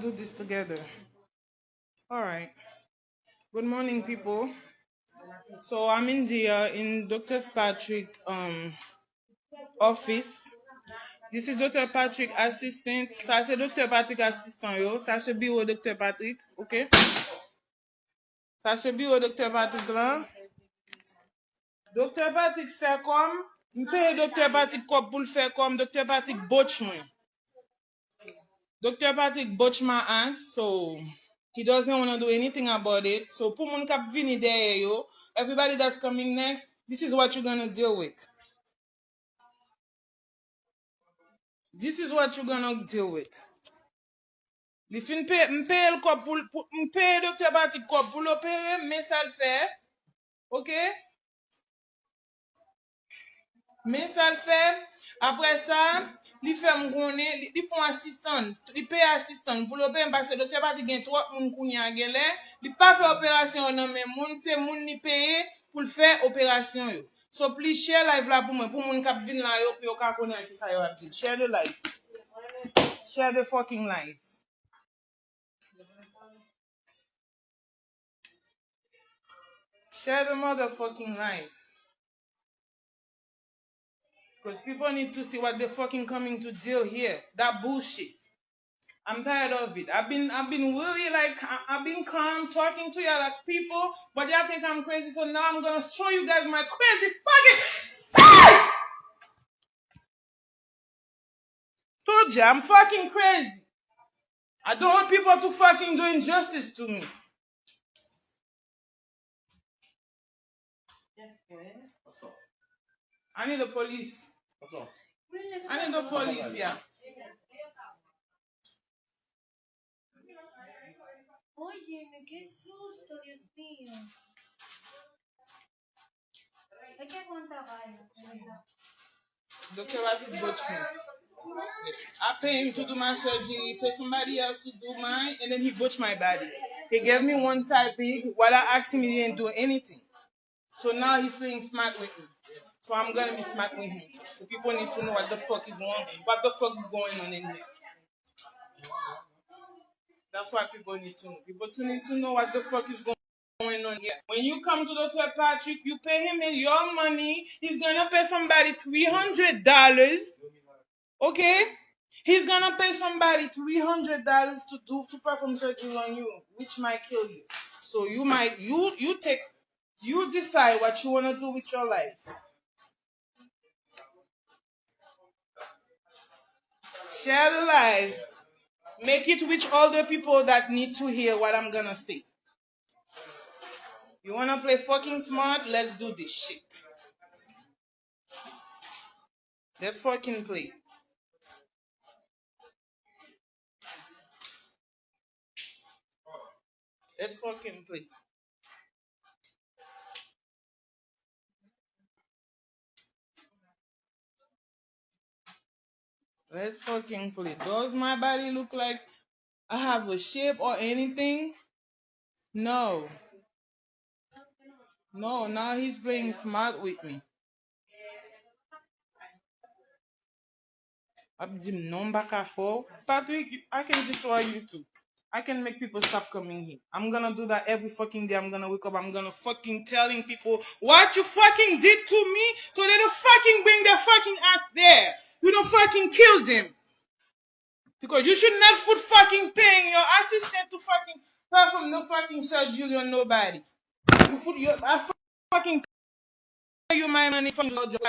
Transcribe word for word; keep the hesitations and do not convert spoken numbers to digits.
do this together. All right. Good morning, people. So I'm in there in Doctor Patrick um office. This is Doctor Patrick assistant. Sa se Doctor Patrick asistan yo. Sa se biwo Doctor Patrick, okay? Sa se biwo Doctor Patrick lan. Doctor Patrick fè kòm, m peye Doctor Patrick kòb pou l fè kòm, Doctor Patrick botch mwen. Doctor Patrick botch my ass, so he doesn't wanna do anything about it. So pou moun k ap vini dèyè yo, everybody that's coming next, this is what you're gonna deal with. This is what you're gonna deal with. Li fin peye, m peye l kòb pou, pou m peye Doctor Patrick kòb pou l opere m, men sa l fè. Okay? Men sa l fè, apre sa, li fè m konnen, li, li fè yon asistan, li peye asistan pou l opere m, paske Doctor Patrick gen twòp moun kounye a genlè, li pa fè operasyon yo nan men moun, se moun li peye pou l fè operasyon yo. So please share live la pou mwen, pou moun k ap vin la yo, pou yo ka konnen a kisa yo ap di. Share the live. Share the fucking live. Share the motherfucking live. Because people need to see what they fucking coming to deal here. That bullshit. I'm tired of it. I've been I've been really like I, I've been calm talking to y'all like people, but y'all think I'm crazy. So now I'm gonna show you guys my crazy fucking side. Told you I'm fucking crazy. I don't want people to fucking do injustice to me. I need the police. I need the police, yeah. Óyeme, qué susto, Dios mío. Es que aguanta vaya. Doctor Patrick botch me. I pay him to do my surgery, pay somebody else to do mine, and then he botch my body. He gave me one side pig while I asked him, he didn't do anything. So now he's playing smart with me. So I'm gonna be smart with him too. So people need to know what the fuck is going, what the fuck is going on in here. That's what people need to know. People too need to know what the fuck is going on here. When you come to Doctor Patrick, you pay him your money. He's gonna pay somebody three hundred dollars. Okay? He's gonna pay somebody three hundred dollars to do to perform surgery on you, which might kill you. So you might you you take you decide what you wanna do with your life. Share the live. Make it reach all the people that need to hear what I'm gonna say. You wanna play fucking smart? Let's do this shit. Let's fucking play. Let's fucking play. Let's fucking play. Does my body look like I have a shape or anything? No. No, now he's playing smart with me. Ap di m non, m pa ka fè w. Patrick, I can destroy you too. I can make people stop coming here. I'm gonna do that every fucking day. I'm gonna wake up. I'm gonna fucking telling people what you fucking did to me. So they don't fucking bring their fucking ass there. You don't fucking kill them. Because you should not foot fucking paying your assistant to fucking perform no fucking surgery on nobody. You foot your I fucking pay you my money from your job.